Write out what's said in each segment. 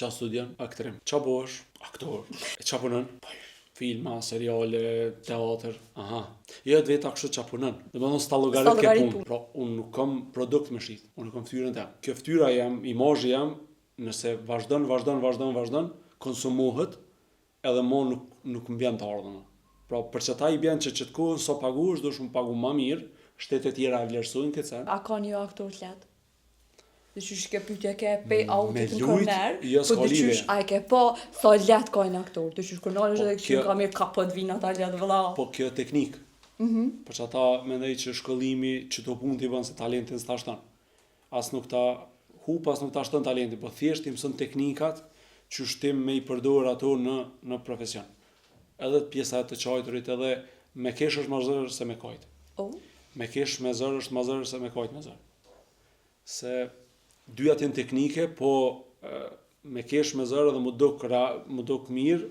Ça studion? Aktrim. Ça bohesh? Aktor. E ça punon? Po, filma, seriale, teatr. Aha. Jo, të veta kështu ça punon. Domethonë s'ta llogarit ke punë. Pra, unë nuk kam produkt me shit. Unë kam fytyrën tem. Kjo fytyra jem, imazhi jem, nëse vazhdon, vazhdon, vazhdon, vazhdon, konsumohet, edhe mo nuk nuk më bjen të ardhuna. Pra, për qata i bjen që qëtë kohën sa paguhesh, duhesh me pagu ma mirë, shtetet tjera e vlerësojnë këtë sen. A ka një aktor të lehtë? Diqysh ke pyetje ke pe autit në korner, jo, po diqysh a e ke pa sa lehtë ka një aktor, diqysh kur nalesh po, edhe kështu ka mirë ka po të vinë ata lehtë vëlla. Po kjo teknikë. Mhm. Mm për qata mendoj që shkollimi që to punë t'i bën se talentin s'ta shton. As nuk ta hup, as nuk ta shton talentin, po thjesht i mëson teknikat që shtim me i përdor ato në në profesion. Edhe pjesa e të qajturit edhe me kesh është ma zor se me kajt. Oh. Me kesh me zor është ma zor se me kajt me zor. Se dyjat janë teknike, po me kesh me zor edhe mu duk, ra, mu duk mirë,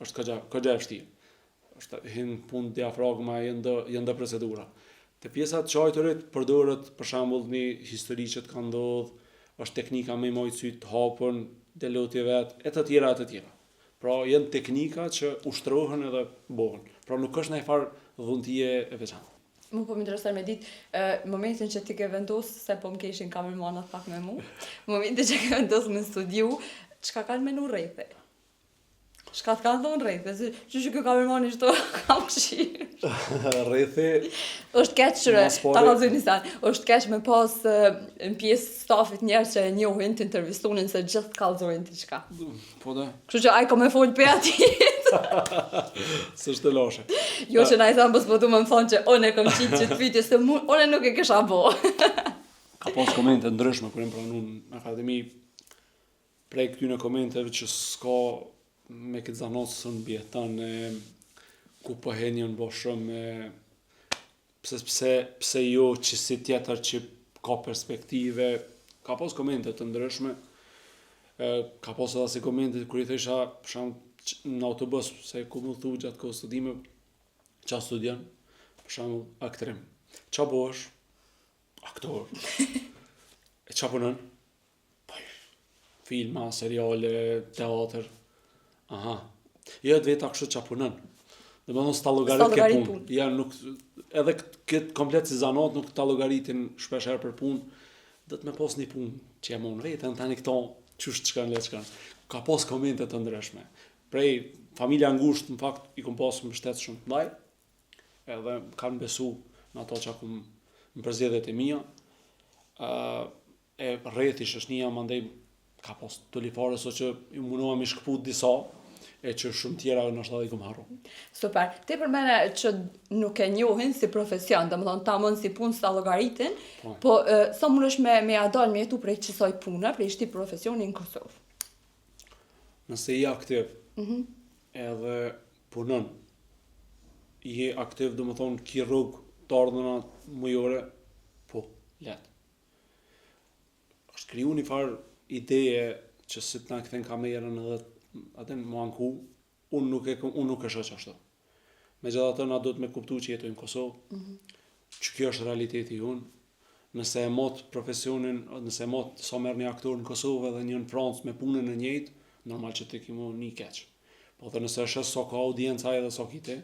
është kogja, kogja e vështirë. Është hin punë diafragma, janë do, janë do procedura. Te pjesa të qajturit përdoret për shembull një histori që të ka ndodh, është teknika me i majt sytë të hapun, del loti vet, e të tjera e të tjera. Pra janë teknika që ushtrohen edhe bohen. Pra nuk është ndonjë farë dhuntie e veçantë. Mu po më intereson me ditë, momentin që ti ke vendos se po më keshin kamermanat pak me mu, momentin që ke vendos me studiu, çka kanë menu rrethi? Çka të kanë thonë rrethi? Se që që kjo kamermani shto kam këshirë. Rrethi... është keq që ta kallzoj një sen, është keq me pas në pjesë stafit njerëz që e njohin të intervistonin se gjithë të kallzojnë diçka. Po dhe. Kështu që ai ka me fol për ati. S'është të lashe. Jo që na i thamë, po du me më thonë që unë e kom qitë që të pyetje, se mu, unë nuk e kisha bo. Ka pas komente ndryshme kur jam pranu në akademi Prej këtyne komenteve që s'ka me këtë zanat s'un mbijeton e ku po hen janë bo shumë e pse pse pse jo qësi tjetër që ka perspektive ka pas komente të ndryshme e, ka pas edhe si komente kur i thësha për shembull në autobus se ku më thu gjatë kohës studime ça studion për shembull aktrim ça bohesh aktor e ça punon Po, filma, seriale, teatr. Aha. Jo, të veta kështu ça punon. Domethonë s'ta llogarit ke punë. Pun. Ja, nuk, edhe këtë komplet si zanat nuk ta llogaritin shpesh herë për punë. Do të me pas një punë që e mon vetën, tani këto qysh të shkon, le të shkon. Ka pas komente të ndryshme. Prej familja ngushtë, në fakt, i kom pas mbështet shumë të mdhaj, edhe kanë besu në ato që kom në përzgjedhjet e mia. Uh, e rrethi shoqnia mandej ka pas të lifare so që i munova mi shkëput disa e që shumë tjera ndoshta edhe i kom harru. Super. Ti përmene që nuk e njohin si profesion, domethonë tamon si punë s'ta llogaritin, po, po e, sa mundesh me, me ja dal me jetu prej qësaj pune, prej qëtij profesioni në Kosovë? Nëse je aktiv, mm -hmm. edhe punon, je aktiv, domethonë, ki rrogë të ardhuna mujore, po, lehtë. Është kriju një farë ideje që si të na kthen kamerën edhe atë mu anku, unë nuk e unë nuk e shoh ashtu. Megjithatë na duhet me kuptu që jetojmë në Kosovë, mm -hmm. që kjo është realiteti jonë, nëse e mat profesionin, nëse e mat sa merr një aktor në Kosovë edhe një në Francë me punën e njëjtë, normal që ti ki mu ni keq. Po dhe nëse e sheh sa ka audienca edhe sa ki ti,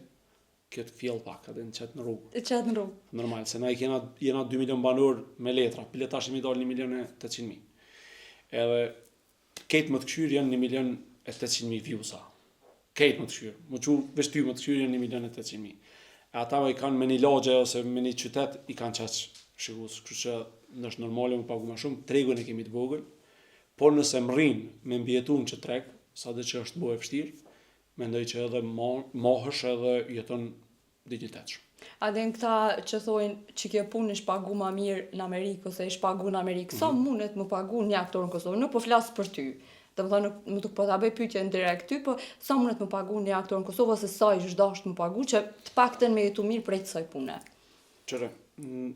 Kjo të kthjell pak, edhe në qet në rrugë. E qet në rrugë. Normal, se na i kena, jena 2 milion banor me letra, bile tash jemi dalë 1 milion e 800 mijë. Edhe kejt me të kqyrë janë 1 milion e 800 mijë viewsa. Kejt me të kqyrë, më qu, veç ty me të kqyrë janë 1 milion e 800 mijë. E ata i kanë me një lagje ose me një qytet i kanë qaq shikues, kështu që është normale me pagu ma shumë, tregun e kemi të vogël, por nëse mrrin me mbijetu në qët treg, sado që është bo e vështirë, Mendoj që edhe mahesh edhe jeton dinjitetshëm. A din këta që thojnë që kjo punë ish pagu ma mirë në Amerikë ose ish pagu në Amerikë, mm -hmm. sa mhm. mundet mu pagu një aktor në Kosovë? Nuk po flas për ty. Domethonë, nuk, më nuk po ta bëj pyetjen direkt ty, po sa mundet mu pagu një aktor në Kosovë ose sa ish dasht mu pagu që të paktën me jetu mirë prej kësaj pune? Qyre,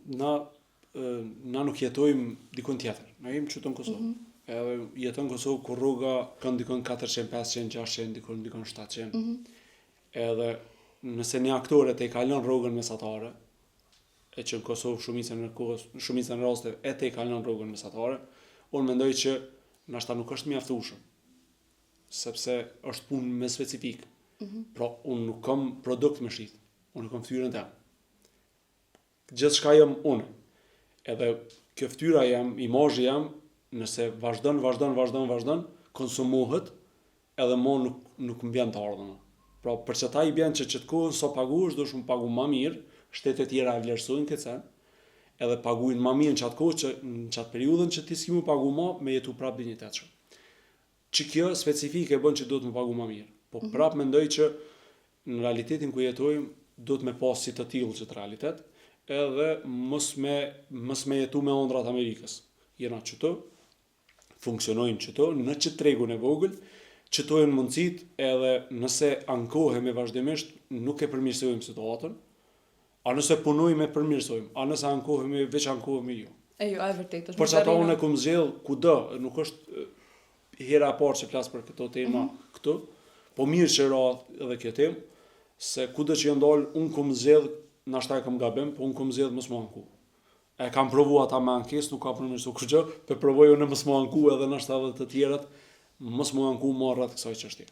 na na nuk jetojmë dikun tjetër. Na jemi qëtu në Kosovë. Mm -hmm. Edhe jeton në Kosovë ku rroga kanë dikun 400, 500, 600, dikun dikun 700. Mm -hmm. Edhe nëse një aktor e tejkalon rrogën mesatare, e që në Kosovë shumicën e kohës, në shumicën e rasteve e tejkalon rrogën mesatare, unë mendoj që nashta nuk është mjaftueshëm. sepse është punë me specifik. Mm -hmm. Pra, unë nuk kam produkt me shit, unë kam fytyrën tem. Gjithçka jam unë. Edhe kjo fytyra jem, imazhi jem, nëse vazhdon, vazhdon, vazhdon, vazhdon, konsumohet, edhe mo nuk, nuk më bjen të ardhuna. Pra, për qëta i bjen që qëtë kohën sa paguhesh, duhesh me pagu ma mirë, shtetet tjera e vlerësojnë këtë sen, edhe paguajnë ma mirë në qatë kohë që në qatë periudhën që ti s'ki mu pagu ma, me jetu prapë dinjitetshëm. Që kjo specifike bën që duhet me pagu ma mirë. Po mm -hmm. prapë mendoj që në realitetin ku jetojmë duhet me pas si të tillë qëtë realitet, edhe mos me mos me jetu me ëndrrat Amerikës. Jena qëtu, funksionojmë qëtu, në qëtë tregun e vogël, qëto janë mundësit edhe nëse ankohemi vazhdimisht nuk e përmirësojmë situatën, A nëse punojmë e përmirësojmë, a nëse ankohemi, veç ankohemi jo. E jo, e vërtetë është. Për që ata unë e kum zgjedh kudo, nuk është hera e parë që flas për këto tema mm -hmm. këtu, po mirë që ra edhe kjo temë, se kudo që jam dalë, unë kum zgjedh, nashta e kam gabim, po unë kum zgjedh mos m'u anku. E kam provu ata me ankesë, nuk ka përmirësu kurgjë, po provoj unë mos m'u anku edhe nashta edhe të tjerët, mos m'u anku më rreth kësaj çështje.